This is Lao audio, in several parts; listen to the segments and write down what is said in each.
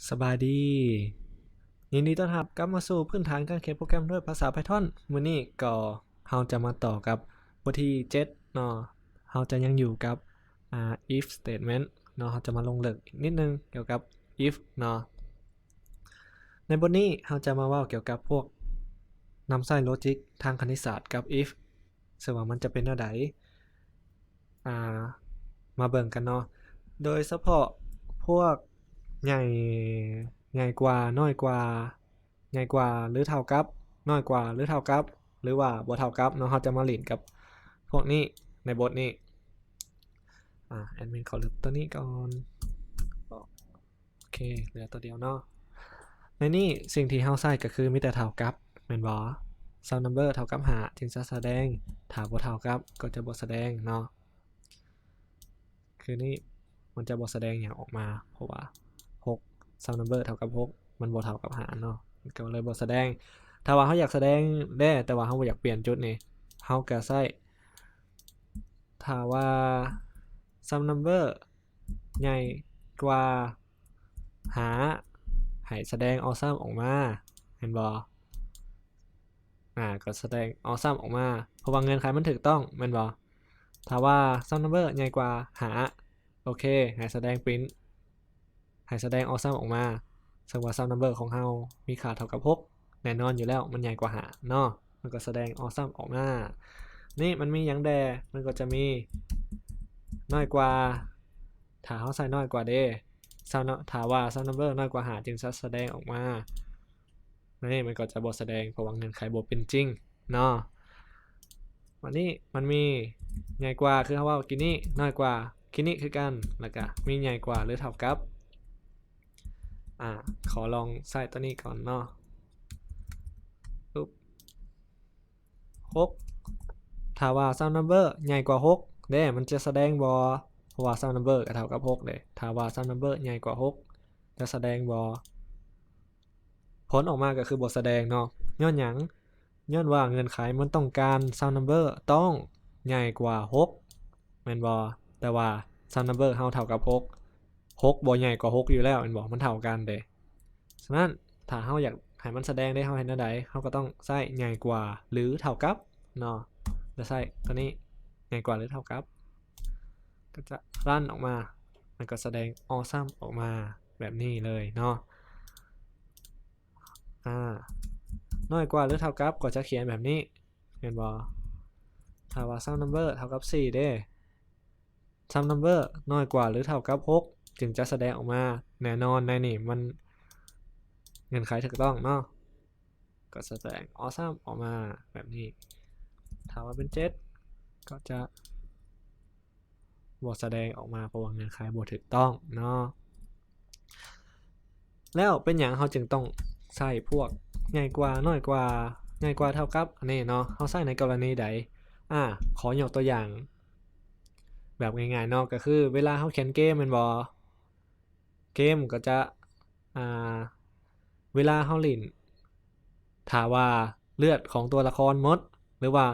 ສະບາຍດີ ຍິນດີຕ້ອນຮັບກັບມາສູ່ພື້ນຖານການຂຽນໂປຣແກຣມດ້ວຍພາສາ Python. ມື້ນີ້ກໍເຮົາຈະມາຕໍ່ກັບບົດທີເຈັດເນາະ. ເຮົາຈະຍັງຢູ່ກັບ ອາ if statement ເນາະ. ເຮົາຈະມາລົງເລິກອີກນິດໜຶ່ງກ່ຽວກັບ if ເນາະ. ໃນບົດນີ້ເຮົາຈະມາເວົ້າກ່ຽວກັບພວກນຳໃຊ້ໂລຈິກທາງຄະນິດສາດກັບ if ເຊິ່ງວ່າມັນຈະເປັນແນວໃດ ອາ ມາເບິ່ງກັນເນາະ. ໂດຍສະເພາະພວກໃຫຍ່ ໃຫຍ່ກວ່າ ນ້ອຍກວ່າ ໃຫຍ່ກວ່າ ຫຼື ເທົ່າກັບ ນ້ອຍກວ່າ ຫຼື ເທົ່າກັບ ຫຼືວ່າບໍ່ເທົ່າກັບເນາະ. ເຮົາຈະມາຫຼິ້ນກັບພວກນີ້ໃນບົດນີ້. ອາ ແອດມິນຂໍລຶບຕົວນີ້ກ່ອນ. ໂອເຄ ເຫຼືອຕົວດຽວເນາະ. ໃນນີ້ສິ່ງທີ່ເຮົາໃຊ້ກໍຄືມີແຕ່ເທົ່າກັບ ແມ່ນບໍ່? Sum number ເທົ່າກັບຫ້າຈຶ່ງຈະສະແດງ, ຖ້າບໍ່ເທົ່າກັບກໍຈະບໍ່ສະແດງເນາະ. ຄືນີ້ມັນຈະບໍ່ສະແດງຫຍັງອອກມາ ເພາະວ່າຫົກ Sum number ເທົ່າກັບຫົກ ມັນບໍ່ເທົ່າກັບຫ້າເນາະ, ມັນກໍເລີຍບໍ່ສະແດງ. ຖ້າວ່າເຮົາຢາກສະແດງແດ່ ແຕ່ວ່າເຮົາບໍ່ຢາກປ່ຽນຈຸດນີ້ ເຮົາກໍໃຊ້ ຖ້າວ່າ Sum number ໃຫຍ່ກວ່າຫ້າ ໃຫ້ສະແດງ Awesome ອອກມາ ແມ່ນບໍ່? ອາ ກໍສະແດງ Awesome ອອກມາ ເພາະວ່າເງື່ອນໄຂມັນຖືກຕ້ອງ ແມ່ນບໍ່? ຖ້າວ່າ Sum number ໃຫຍ່ກວ່າຫ້າ ໂອເຄ ໃຫ້ສະແດງ Print ໃຫ້ສະແດງ Awesome ອອກມາ ເຊິ່ງວ່າ Sum number ຂອງເຮົາມີຄ່າເທົ່າກັບຫົກ ແນ່ນອນຢູ່ແລ້ວ ມັນໃຫຍ່ກວ່າຫ້າເນາະ, ມັນກໍສະແດງ Awesome ອອກມາ. ນີ້ມັນມີຫຍັງແດ່? ມັນກໍຈະມີນ້ອຍກວ່າ ຖ້າເຮົາໃສ່ນ້ອຍກວ່າເດ້ Sum ຖ້າວ່າ Sum number ນ້ອຍກວ່າຫ້າ ຈຶ່ງຈະສະແດງອອກມາ. ນີ້ມັນກໍຈະບໍ່ສະແດງ ເພາະວ່າເງື່ອນໄຂບໍ່ເປັນຈິງເນາະ. ບາດນີ້ມັນມີໃຫຍ່ກວ່າ ຄືເຮົາເວົ້າກີ້ນີ້, ນ້ອຍກວ່າ ກີ້ນີ້ຄືກັນ, ແລ້ວກະມີໃຫຍ່ກວ່າ ຫຼື ເທົ່າກັບ. ອາ ຂໍລອງໃຊ້ຕົວນີ້ກ່ອນເນາະ. ປຶບ ຫົກ ຖ້າວ່າ Sum number ໃຫຍ່ກວ່າຫົກເດ້ ມັນຈະສະແດງບໍ່? ເພາະວ່າ Sum number ກໍເທົ່າກັບຫົກເດ້. ຖ້າວ່າ Sum number ໃຫຍ່ກວ່າຫົກ ຈະສະແດງບໍ່? ຜົນອອກມາກໍຄືບໍ່ສະແດງເນາະ. ຍ້ອນຫຍັງ? ຍ້ອນວ່າເງື່ອນໄຂມັນຕ້ອງການ Sum number ຕ້ອງໃຫຍ່ກວ່າຫົກ ແມ່ນບໍ່? ແຕ່ວ່າ Sum number ເຮົາເທົ່າກັບຫົກ ຫົກບໍ່ໃຫຍ່ກວ່າຫົກຢູ່ແລ້ວແມ່ນບໍ່? ມັນເທົ່າກັນເດ້. ສະນັ້ນ ຖ້າເຮົາຢາກໃຫ້ມັນສະແດງເດ້ ເຮົາເຮັດແນວໃດ? ເຮົາກໍຕ້ອງໃຊ້ໃຫຍ່ກວ່າ ຫຼື ເທົ່າກັບເນາະ, ແລ້ວໃຊ້ຕົວນີ້ ໃຫຍ່ກວ່າ ຫຼື ເທົ່າກັບ ກໍຈະຣັນອອກມາ ມັນກໍສະແດງ Awesome ອອກມາແບບນີ້ເລີຍເນາະ. ອາ ນ້ອຍກວ່າ ຫຼື ເທົ່າກັບ ກໍຈະຂຽນແບບນີ້ ແມ່ນບໍ່? ຖ້າວ່າ Sum number ເທົ່າກັບສີ່ເດ້ Sum number ນ້ອຍກວ່າ ຫຼື ເທົ່າກັບຫົກ ຈຶ່ງຈະສະແດງອອກມາ. ແນ່ນອນໃນນີ້ມັນເງື່ອນໄຂຖືກຕ້ອງເນາະ, ກໍສະແດງ Awesome ອອກມາແບບນີ້. ຖ້າວ່າເປັນເຈັດ ກໍຈະບໍ່ສະແດງອອກມາ ເພາະວ່າເງື່ອນໄຂບໍ່ຖືກຕ້ອງເນາະ. ແລ້ວເປັນຫຍັງເຮົາຈຶ່ງຕ້ອງໃຊ້ພວກໃຫຍ່ກວ່າ ນ້ອຍກວ່າ ໃຫຍ່ກວ່າ ເທົ່າກັບ ອັນນີ້ເນາະ? ເຮົາໃຊ້ໃນກໍລະນີໃດ? ອາ ຂໍຍົກຕົວຢ່າງແບບງ່າຍໆເນາະ, ກໍຄືເວລາເຮົາຂຽນເກມແມ່ນບໍ່? ເກມກໍຈະ ອາ ເວລາເຮົາຫຼິ້ນ ຖ້າວ່າເລືອດຂອງຕົວລະຄອນໝົດ ຫຼືວ່າ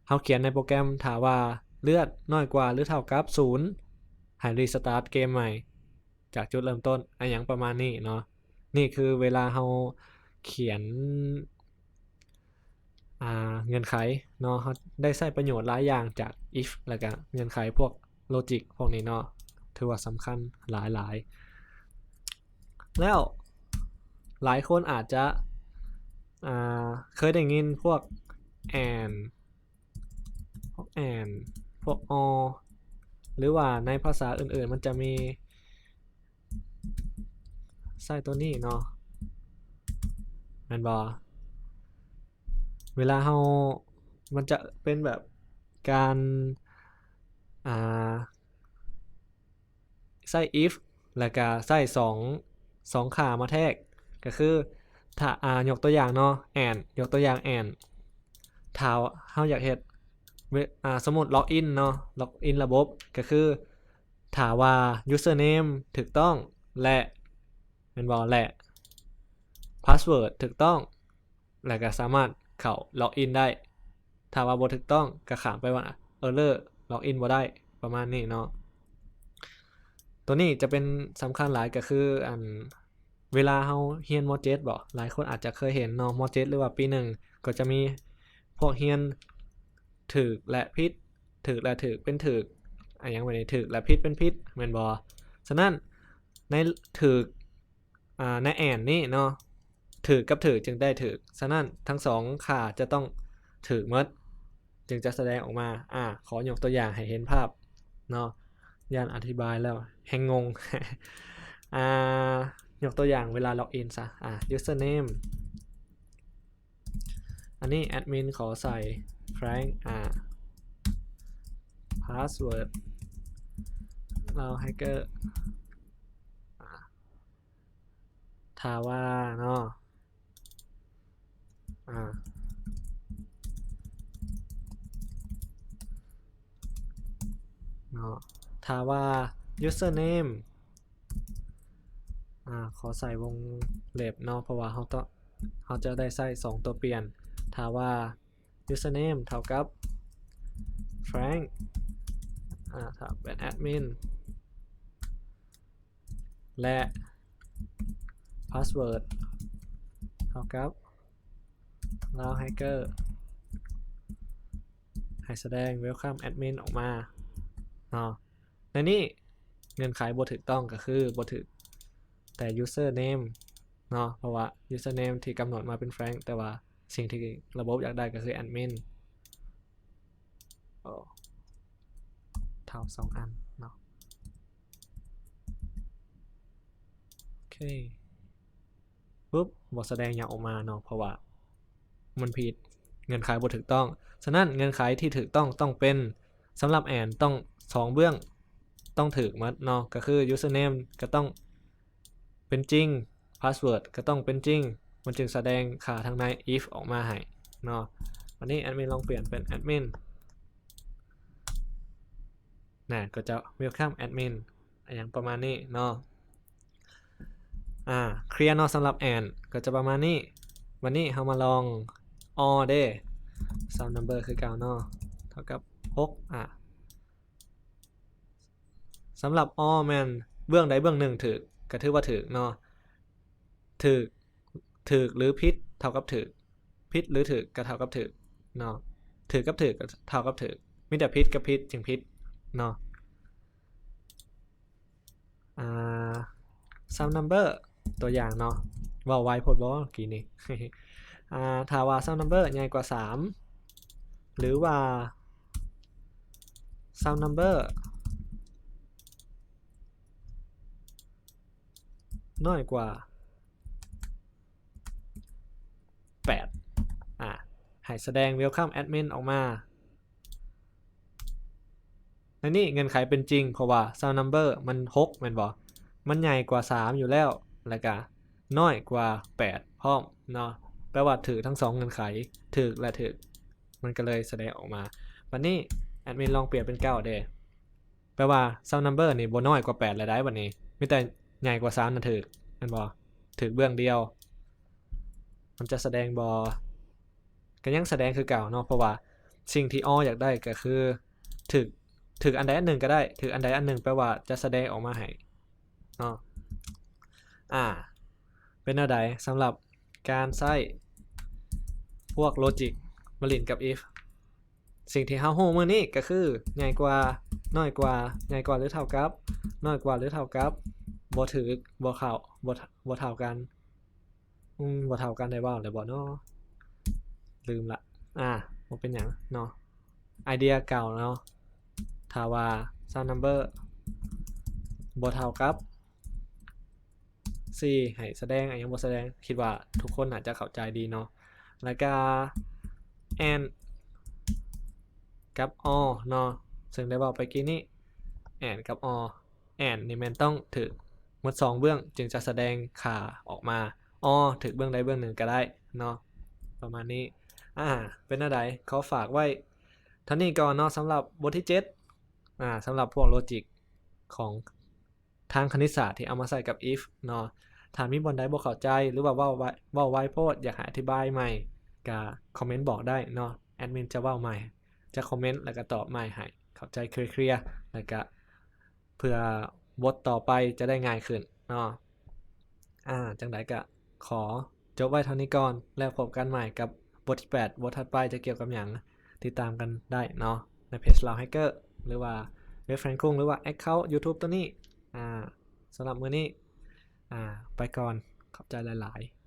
ເຮົາຂຽນໃນໂປຣແກຣມ ຖ້າວ່າເລືອດນ້ອຍກວ່າ ຫຼື ເທົ່າກັບສູນ ໃຫ້ restart ເກມໃໝ່ ຈາກຈຸດເລີ່ມຕົ້ນ ອາ ຫຍັງປະມານນີ້ເນາະ. ນີ້ຄືເວລາເຮົາຂຽນ ອາ ເງື່ອນໄຂເນາະ, ເຮົາໄດ້ໃຊ້ປະໂຫຍດຫຼາຍຢ່າງຈາກ if ແລ້ວກະເງື່ອນໄຂພວກໂລຈິກພວກນີ້ເນາະ, ຖືວ່າສຳຄັນຫຼາຍໆ. ແລ້ວຫຼາຍຄົນອາດຈະ ອາ ເຄີຍໄດ້ຍິນພວກ and ພວກ and ພວກ or ຫຼືວ່າໃນພາສາອື່ນໆ ມັນຈະມີ ໃຊ້ຕົວນີ້ເນາະ ແມ່ນບໍ່? ເວລາເຮົາ ມັນຈະເປັນແບບການ ອາ ໃຊ້ if ແລ້ວກະໃຊ້ສອງ ສອງຄ່າມາແທກ ກໍຄື ຖ້າ ອາ ຍົກຕົວຢ່າງເນາະ and ຍົກຕົວຢ່າງ and ຖ້າເຮົາຢາກເຮັດ ເວ ອາ ສົມມຸດ login ເນາະ login ລະບົບ ກໍຄື ຖ້າວ່າ username ຖືກຕ້ອງ ແລະ ແມ່ນບໍ່ ແລະ password ຖືກຕ້ອງ ແລ້ວກໍສາມາດເຂົ້າ login ໄດ້. ຖ້າວ່າບໍ່ຖືກຕ້ອງ ກໍຂ້າມໄປວ່າ error login ບໍ່ໄດ້ ປະມານນີ້ເນາະ. ຕົວນີ້ຈະເປັນສຳຄັນຫຼາຍ ກໍຄື ອັນ ເວລາເຮົາຮຽນ ມໍເຈັດ ບໍ ຫຼາຍຄົນອາດຈະເຄີຍເຫັນເນາະ ມໍເຈັດ ຫຼືວ່າປີໜຶ່ງ ກໍຈະມີພວກຮຽນຖືກ ແລະ ຜິດ ຖືກ ແລະ ຖືກ ເປັນຖືກ ອາ ຫຍັງແບບນີ້ ຖືກ ແລະ ຜິດ ເປັນຜິດ ແມ່ນບໍ່? ສະນັ້ນ ໃນຖືກ ອາ ໃນ and ນີ້ເນາະ ຖືກກັບຖືກຈຶ່ງໄດ້ຖືກ. ສະນັ້ນ ທັງສອງຄ່າຈະຕ້ອງຖືກໝົດ ຈຶ່ງຈະສະແດງອອກມາ. ອາ ຂໍຍົກຕົວຢ່າງໃຫ້ເຫັນພາບເນາະ. ຢ້ານອະທິບາຍແລ້ວແຮ່ງງົງ. ອາ ຍົກຕົວຢ່າງເວລາ log in ຊະ. ອາ username ອັນນີ້ແອດມິນຂໍໃສ່ Frank ອາ password Lawhacker ອາ ຖ້າວ່າເນາະ ອາ ເນາະ ຖ້າວ່າ username ອາ ຂໍໃສ່ວົງເລັບເນາະ ເພາະວ່າເຮົາຕ້ອງ ເຮົາຈະໄດ້ໃຊ້ສອງຕົວປ່ຽນ. ຖ້າວ່າ username ເທົ່າກັບ Frank ອາ ຖ້າເປັນແອດມິນ ແລະ password ເທົ່າກັບ Lawhacker ໃຫ້ສະແດງ welcome admin ອອກມາເນາະ. ໃນນີ້ເງື່ອນໄຂບໍ່ຖືກຕ້ອງກໍຄືບໍ່ຖືກແຕ່ username ເນາະ ເພາະວ່າ username ທີ່ກຳນົດມາເປັນ Frank ແຕ່ວ່າສິ່ງທີ່ລະບົບຢາກໄດ້ກໍຄືແອດມິນ. ໂອ້ ເທົ່າສອງອັນເນາະ. ໂອເຄ ປຶບ ບໍ່ສະແດງຫຍັງອອກມາເນາະ ເພາະວ່າມັນຜິດ ເງື່ອນໄຂບໍ່ຖືກຕ້ອງ. ສະນັ້ນ ເງື່ອນໄຂທີ່ຖືກຕ້ອງຕ້ອງເປັນ ສຳລັບ and ຕ້ອງສອງເບື້ອງຕ້ອງຖືກໝົດເນາະ ກໍຄື username ກໍຕ້ອງເປັນຈິງ password ກໍຕ້ອງເປັນຈິງ ມັນຈຶ່ງສະແດງຄ່າທາງໃນ if ອອກມາໃຫ້ເນາະ. ບັດນີ້ແອດມິນລອງປ່ຽນເປັນແອດມິນ ນະ ກໍຈະ welcome admin ອາ ຫຍັງປະມານນີ້ເນາະ. ອາ ເຄລຍເນາະ ສຳລັບ and ກໍຈະປະມານນີ້. ບັດນີ້ເຮົາມາລອງ or ເດ້ sum number ຄືເກົ່າເນາະ ເທົ່າກັບຫົກ ອາ ສຳລັບ or ແມ່ນເບື້ອງໃດເບື້ອງໜຶ່ງຖືກ ກໍຖືວ່າຖືກເນາະ ຖືກ ຖືກ ຫຼື ຜິດ ເທົ່າກັບຖືກ ຜິດ ຫຼື ຖືກ ກໍເທົ່າກັບຖືກເນາະ ຖືກກັບຖືກ ກໍເທົ່າກັບຖືກ ມີແຕ່ຜິດກັບຜິດຈຶ່ງຜິດເນາະ. ອາ sum number ຕົວຢ່າງເນາະ ເວົ້າໄວໂພດບໍ່ກີ້ນີ້. ອາ ຖ້າວ່າ sum number ໃຫຍ່ກວ່າສາມ ຫຼືວ່າ sum number ນ້ອຍກວ່າ ແປດ ອາ ໃຫ້ສະແດງ welcome admin ອອກມາ. ໃນນີ້ເງື່ອນໄຂເປັນຈິງ ເພາະວ່າ sum number ມັນຫົກແມ່ນບໍ່? ມັນໃຫຍ່ກວ່າສາມຢູ່ແລ້ວ ແລ້ວກະນ້ອຍກວ່າແປດພ້ອມເນາະ ແປວ່າຖືກທັງສອງເງື່ອນໄຂ ຖືກ ແລະ ຖືກ ມັນກໍເລີຍສະແດງອອກມາ. ບັດນີ້ແອດມິນລອງປ່ຽນເປັນເກົ້າເດ້ ແປວ່າ sum number ນີ້ບໍ່ນ້ອຍກວ່າແປດແລ້ວໃດ໋ ບັດນີ້ມີແຕ່ໃຫຍ່ກວ່າສາມນະຖືກແມ່ນບໍ່? ຖືກເບື້ອງດຽວ ມັນຈະສະແດງບໍ່? ກໍຍັງສະແດງຄືເກົ່າເນາະ ເພາະວ່າສິ່ງທີ່ or ຢາກໄດ້ກໍຄືຖືກ ຖືກອັນໃດອັນໜຶ່ງກໍໄດ້ ຖືກອັນໃດອັນໜຶ່ງແປວ່າຈະສະແດງອອກມາໃຫ້ເນາະ. ອາ ເປັນແນວໃດສຳລັບການໃຊ້ພວກໂລຈິກມາຫຼິ້ນກັບ if? ສິ່ງທີ່ເຮົາຮູ້ມື້ນີ້ກໍຄື ໃຫຍ່ກວ່າ ນ້ອຍກວ່າ ໃຫຍ່ກວ່າ ຫຼື ເທົ່າກັບ ນ້ອຍກວ່າ ຫຼື ເທົ່າກັບ ບໍ່ຖືກ ບໍ່ເຂົ້າ ບໍ່ ບໍ່ເທົ່າກັນ ອືມ ບໍ່ເທົ່າກັນ ໄດ້ເວົ້າແລ້ວບໍ່ເນາະ? ລືມລະ. ອາ ບໍ່ເປັນຫຍັງເນາະ ໄອເດຍເກົ່າເນາະ. ຖ້າວ່າ sum number ບໍ່ເທົ່າກັບ ສີ່ ໃຫ້ສະແດງ ອາ ຫຍັງບໍ່ສະແດງ ຄິດວ່າທຸກຄົນໜ້າຈະເຂົ້າໃຈດີເນາະ. ແລ້ວກະ and ກັບ or ເນາະ ເຊິ່ງໄດ້ເວົ້າໄປກີ້ນີ້ and ກັບ or and ນີ້ແມ່ນຕ້ອງຖືກໝົດສອງເບື້ອງ ຈຶ່ງຈະສະແດງຄ່າອອກມາ or ຖືກເບື້ອງໃດເບື້ອງໜຶ່ງກໍໄດ້ເນາະ ປະມານນີ້. ອາ ເປັນແນວໃດ ຂໍຝາກໄວ້ເທົ່ານີ້ກ່ອນເນາະ ສຳລັບບົດທີເຈັດ ອາ ສຳລັບພວກໂລຈິກຂອງ ທາງຄະນິດສາດທີ່ເອົາມາໃຊ້ກັບ if ເນາະ. ຖ້າມີບ່ອນໃດບໍ່ເຂົ້າໃຈ ຫຼືວ່າເວົ້າໄວ ເວົ້າໄວໂພດ ຢາກໃຫ້ອະທິບາຍໃໝ່ ກະຄອມເມັນບອກໄດ້ເນາະ ແອດມິນຈະເວົ້າໃໝ່ ຈະຄອມເມັນ ແລ້ວກະຕອບໃໝ່ໃຫ້ເຂົ້າໃຈເຄລຍໆ ແລ້ວກະເພື່ອບົດຕໍ່ໄປຈະໄດ້ງ່າຍຂຶ້ນເນາະ. ອາ ຈັ່ງໃດກະຂໍຈົບໄວ້ເທົ່ານີ້ກ່ອນ ແລ້ວພົບກັນໃໝ່ກັບບົດທີແປດ ບົດຖັດໄປຈະກ່ຽວກັບຫຍັງ ຕິດຕາມກັນໄດ້ເນາະ ໃນເພຈ Lao Hacker ຫຼືວ່າເວັບ Frank Kung ຫຼືວ່າ account YouTube ໂຕນີ້. ອາ ສຳລັບມື້ນີ້ ອາ ໄປກ່ອນ ຂອບໃຈຫຼາຍໆ.